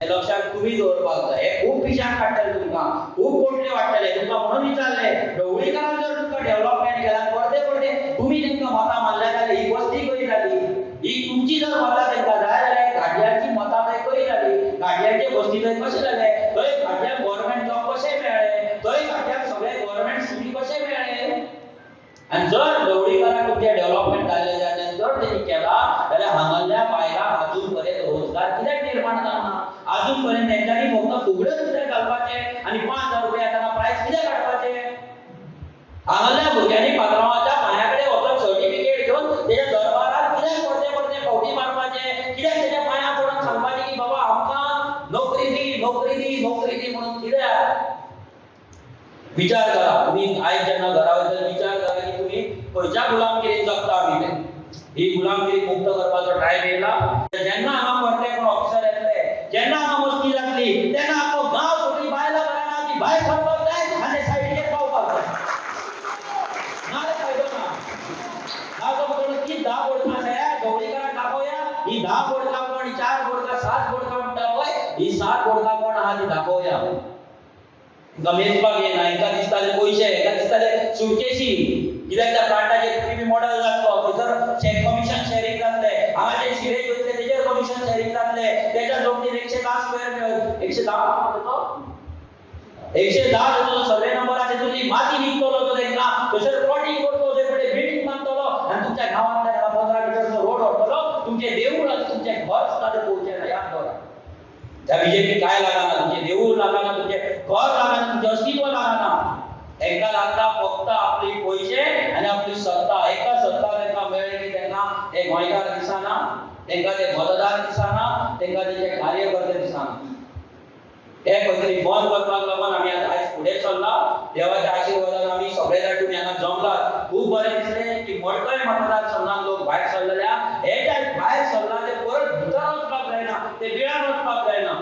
हे लक्षात तुम्ही दवरपाक जाय. हे खूब पिशान काडटले तुमकां, खूब पोटले वाडटले तुमकां. म्हणून विचारले, ढवळीकारान जर तुमकां डेव्हलपमेंट केला, परते परते तुमी तांकां मतां मारल्या जाल्यार ही वस्ती खंय जाली? ही तुमची जर मतां तांकां जाय जाल्यार घाटयांची मतां थंय खंय जाली? घाटयांचे वस्ती थंय कशें जाले? थंय घाटयांक गव्हर्मेंट जॉब कशें मेळ्ळे? थंय घाटयांक सगळे गव्हर्मेंट स्किमी कशें मेळ्ळे? आनी जर ढवळीकाराक तुमचें डेव्हलपमेंट जाल्लें जाल्यार, जर तेणी केला जाल्यार हांगासरल्या बायलांक अजून पर्यंत रोजगार कित्याक निर्माण जावना? अजून पर्यंत तेंच्यांनी फक्त फुगड्योच कित्याक घालपाचे आनी 5000 रुपया येताना प्रायस कित्याक काडपाचे? हांगासरल्या भुरग्यांनी पात्रांवाच्या पांया कडेन वचून सर्टिफिकेट घेवन तेच्या दरबारात कित्याक परते परते फावटी मारपाचे? कित्याक तेच्या पांया पडून सांगपाचें की बाबा, आमकां नोकरी दी, नोकरी दी, नोकरी दी म्हणून कित्याक? विचार करा तुम्ही. आयज जेन्ना घरा वयतले, विचार करा की तुम्ही खंयच्या गुलामगिरीत जगता आमी ते. ही गुलामगिरी मुक्त करपाचो टायम येयला. जेन्ना हांगा परते कोण ऑफिसर येतले, जेन्ना हांगा मस्ती जातली, तेन्ना आख्खो गांव, सगळीं बायलां घरां ती भायर सरपाक जाय आनी ते सायडीचेर पावपाक जाय. नाजाल्यार फायदो ना. ना ती 10 बोडकां आसा, ढवळीकाराक दाखोवया. ही 10 बोडकां कोण, ही चार बोडकां, सात बोडकां म्हणटा पळय, ही सात बोडकां कोण आहा ती दाखोवया. तुमकां मेजपाक येना. हेंकां दिसताले पयशे, हेंकां दिसताले सुटकेशी. कित्याक त्या प्लांटाचेर पीपीपी मॉडेल जातलो, थंयसर कमिशन शेअरिंग जातले, हांगा जे सिवेज वयतले तेजेर कमिशन शेअरिंग जातले, तेच्या जमनीर 110 स्क्वेअर, 110 तो 110 जो सर्वे नंबर आसा, तुजी माती विकतलो तो तेंकां. थंयसर प्लॉटिंग करतलो, थंय फुडें बिल्डिंग बांदतलो आनी तुमच्या गांवांतल्यान हांगा 15 मिटरचो रोड व्हरतलो. तुमचें देवूळ आनी तुमचें घर सुद्दां ते पळोवचें ना. याद दवरा, त्या बीजेपी काय लागना, तुमचें देवूळ लागना, तुमचें घर लागना, तुमचें अस्तित्व लागना. तांकां लागता फक्त आपली पयशे आनी आपली सत्ता. एका सत्ता तांकां मेळ्ळी की तांकां ते गोंयकार दिसना, तांकां ते मतदार दिसना, तांकां तेचे कार्यकर्ते दिसना. ते खंय तरी बंद करपाक लागून आमी आतां आयज फुडें सरला. देवाच्या आशिर्वादान आमी सगळे जाण तुमी हांगा जमलात. खूब बरें दिसलें की मडकय मतदारसंघात लोक भायर सरलेल्या. हे जे भायर सरला ते परत भितर वचपाक जायना, ते बिळान वचपाक जायना.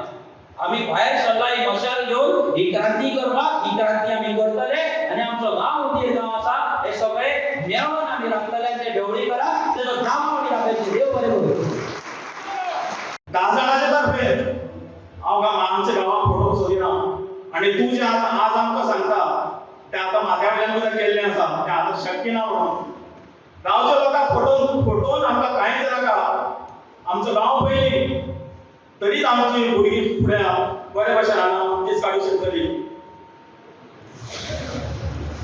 आमी भायर सरला ही मशाल घेवन ही क्रांती करपाक. ही क्रांती आमी करतले आनी आमचो गांव उदीर गांव आसा, हे सगळे मेळोन आमी राखतले आनी ते ढवळी करा तेजो जामो आमी दाखयतले. देव बरें करूं. 10 जाणाचे तर्फे हांव आमच्या गांवाक फोडूंक सोदिना आनी तूं जें आतां आज आमकां सांगता तें आतां माथ्या वयल्यान तुवें केल्लें आसा, तें आतां शक्य ना. म्हणून गांवच्या लोकांक फटोवन फटोवन आमकां कांयच नाका. आमचो गांव पयलीं, तरीच आमची भुरगीं फुडें बरे भशेन हांगा दीस काडूंक शकतली.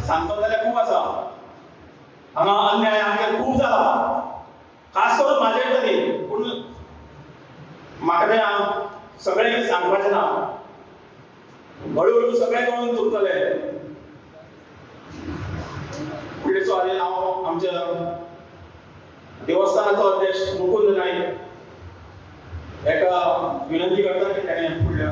सांगता जाल्यार खूब आसा. हांगा अन्याय आमचेर खूब जाला, खास करून म्हाजेर तरी. पूण म्हाका तें सगळें कितें सांगपाचें ना. हळू हळू सगळें कळून चुकतलें. फुडले सुवातेर हांव आमच्या देवस्थानाचो अध्यक्ष मुकुंद नाईक हेका विनंती करता की ताणें फुडल्या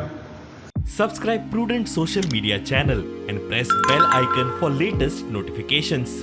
Subscribe Prudent Social Media channel and press bell icon for latest notifications.